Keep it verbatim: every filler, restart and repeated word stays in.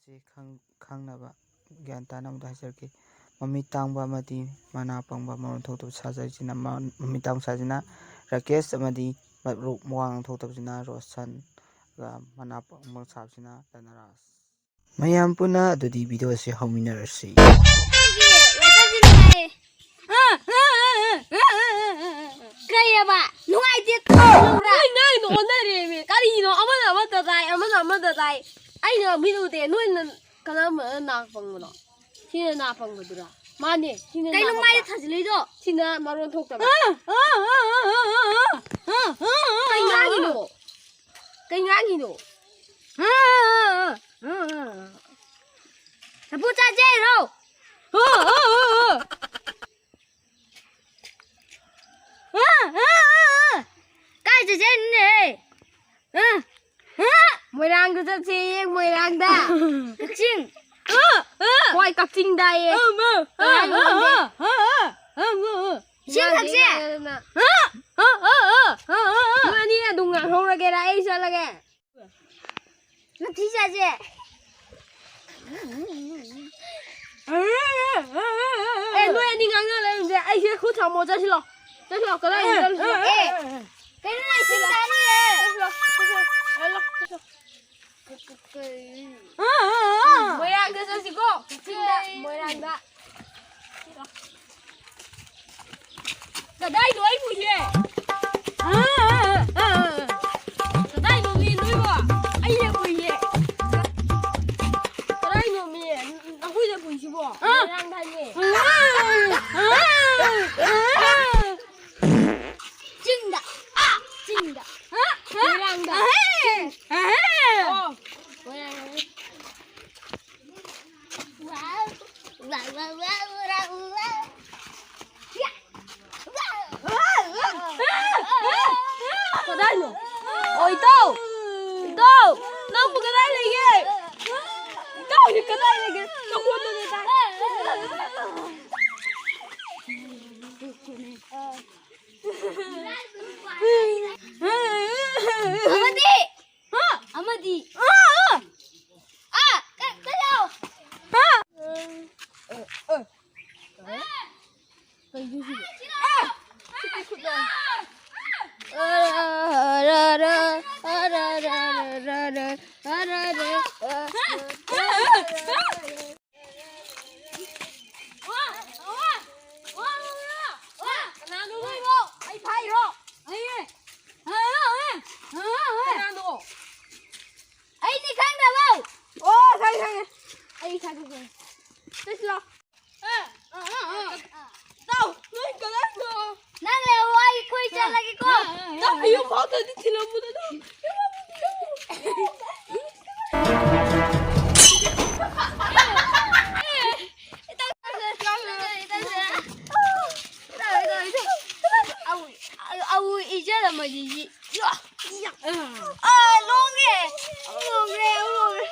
ꯁꯤ ꯈꯪ-, ꯈꯪꯅꯕ ꯒ꯭ꯌꯥꯟ ꯇꯥꯅꯕꯗ ꯍꯥꯏꯖꯔꯛꯀꯦ꯫ ꯃꯃꯤꯠ ꯇꯥꯡꯕ ꯑꯃꯗꯤ ꯃꯅꯥ ꯄꯪꯕ ꯃꯔꯣꯟ ꯊꯣꯛꯇꯕ ꯁꯥꯖꯩꯁꯤꯅ ꯃ-, ꯃꯃꯤꯠ ꯇꯥꯡꯕ ꯁꯥꯁꯤꯅ ꯔꯥꯀꯦꯁ ꯑꯃꯗꯤ ꯃꯔꯨꯞ ꯋꯥ ꯉꯥꯡ ꯊꯣꯛꯇꯕꯁꯤꯅ ꯔꯣꯁꯟꯒ ꯃꯅꯥ ꯄꯪꯕ ꯁꯥꯕꯁꯤꯅ ꯙꯅꯔꯥꯖ꯫ ꯃꯌꯥꯝ ꯄꯨꯟꯅ ꯑꯗꯨꯗꯤ ꯚꯤꯗꯤꯑꯣ ꯑꯁꯤ ꯍꯧꯃꯤꯟꯅꯔꯁꯤ꯫ ꯀꯩꯑꯕ? ꯅꯨꯡꯉꯥꯏꯇꯦ꯫ ꯅꯣꯏ ꯉꯥꯡꯉꯤꯗꯣ ꯑꯣꯟꯅꯔꯦꯃꯤ꯫ ꯀꯔꯤꯅꯣ? ꯑꯃꯅ ꯑꯃꯗ ꯇꯥꯏ, ꯑꯃꯅ ꯑꯃꯗ ꯇꯥꯏ꯫ ꯑꯩꯅ ꯃꯤꯠ ꯎꯗꯦ꯫ ꯅꯣꯏꯅ ꯀꯔꯝꯕꯅ ꯅꯥ ꯄꯪꯕꯅꯣ? ꯁꯤꯅ ꯅꯥ ꯄꯪꯕꯗꯨꯔꯥ? ꯃꯥꯅꯦ, ꯁꯤꯅ ꯅꯥ ꯀꯩꯅꯣ ꯄꯪꯕ꯫ ꯃꯥꯏꯗ ꯊꯥꯖꯤꯜꯂꯤꯗꯣ? ꯁꯤꯅ ꯃꯔꯣꯟ ꯊꯣꯛꯇꯕ꯫ ꯀꯩ ꯉꯥꯡꯉꯤꯅꯣ? ꯀꯩ ꯉꯥꯡꯉꯤꯅꯣ? ꯂꯐꯨ ꯆꯥꯁꯦ ꯍꯥꯏꯔꯣ? ꯀꯥꯏ ꯆꯠꯁꯦ ꯍꯥꯏꯅꯣꯅꯦ? ꯃꯣꯏꯔꯥꯡꯗ ꯆꯠꯁꯦꯌꯦ, ꯃꯣꯏꯔꯥꯡꯗ꯫ ꯀꯛꯆꯤꯡ꯫ ꯍꯣꯏ, ꯀꯛꯆꯤꯡꯗꯌꯦ꯫ ꯀꯩ ꯍꯥꯏꯅꯣ ꯈꯪꯗꯦ꯫ ꯏꯁꯤꯡ ꯊꯛꯁꯦ꯫ ꯅꯣꯏ ꯑꯅꯤ ꯑꯗꯨꯝ ꯉꯥꯡꯍꯧꯔꯒꯦꯔꯥ, ꯑꯩ ꯆꯠꯂꯒꯦ? ꯃꯊꯤ ꯆꯥꯁꯦ꯫ ꯑꯦ, ꯅꯣꯏ ꯑꯅꯤ ꯉꯥꯡꯅ ꯂꯩꯔꯨꯁꯦ꯫ ꯑꯩꯁꯦ ꯈꯨꯠ ꯊꯝꯃꯣ, ꯆꯠꯁꯤꯜꯂꯣ꯫ ꯆꯠꯁꯤꯜꯂꯣ, ꯀꯗꯥꯏꯗ ꯆꯠꯂꯨꯁꯤꯅꯣ? ꯑꯦ, ꯀꯩꯅꯣ ꯅꯣꯏ ꯏꯁꯤꯡ ꯆꯥꯅꯤꯌꯦ? ꯆꯠꯁꯤꯜꯂꯣ, ꯆꯠꯁꯤꯜꯂꯣ, ꯆꯠꯁꯤꯜꯂꯣ꯫ ꯃꯣꯏꯔꯥꯡꯗ ꯆꯠꯁꯤꯀꯣ꯫ ꯃꯣꯏꯔꯥꯡꯗ꯫ ꯀꯗꯥꯏꯅꯣ ꯑꯩ ꯄꯨꯏꯁꯦ? ꯀꯗꯥꯏꯅꯣ ꯃꯤ ꯅꯣꯏꯕꯣ? ꯑꯩꯅ ꯄꯨꯏꯁꯦ꯫ ꯀꯗꯥꯏꯅꯣ ꯃꯤ? ꯑꯩꯈꯣꯏꯗ ꯄꯨꯏꯁꯤꯕꯣ? ꯃꯣꯏꯔꯥꯡꯗ ꯍꯥꯏꯌꯦ꯫ ꯆꯤꯡꯗ꯫ ꯑꯥ, ꯆꯤꯡꯗ꯫ ꯃꯣꯏꯔꯥꯡꯗ꯫ ꯑꯣ, ꯃꯣꯏꯔꯥꯡꯗ꯫ ꯀꯗꯥꯏꯅꯣ? ꯑꯣ, ꯏꯇꯥꯎ! ꯏꯇꯥꯎ! ꯅꯪꯕꯨ ꯀꯗꯥꯏ ꯂꯩꯒꯦ? ꯏꯇꯥꯎꯁꯦ ꯀꯗꯥꯏ ꯂꯩꯒꯦ? ꯅꯈꯣꯟꯗꯨꯗꯤ ꯇꯥꯏ꯫ ꯑꯃꯗꯤ! ꯍꯥ? ꯑꯃꯗꯤ! ꯑꯥ! ꯑꯥ! ꯑꯥ! ꯀ-, ꯑꯩ ꯏꯁꯥ ꯊꯣꯛꯆꯔꯦ꯫ ꯆꯠꯁꯤ ꯂꯥꯎ꯫ ꯑ, ꯑ, ꯑ, ꯑ꯫ ꯇꯥꯎ, ꯅꯣꯏ ꯀꯗꯥꯏꯗꯅꯣ? ꯅꯪ ꯂꯩꯍꯧ, ꯑꯩ ꯀꯣꯏ ꯆꯠꯂꯒꯦꯀꯣ꯫ ꯇꯥꯎ, ꯌꯨꯝ ꯐꯥꯎꯇꯗꯤ ꯊꯤꯜꯂꯝꯃꯨꯗꯅ꯫ ꯑꯃꯨꯛ ꯏꯖꯔꯝꯃꯗꯤ ꯁꯤ꯫ ꯑꯥ, ꯂꯣꯡꯉꯦ꯫ ꯑꯃꯨꯛ ꯂꯣꯡꯉꯦ, ꯑꯃꯨꯛ ꯂꯣꯡꯉꯦ꯫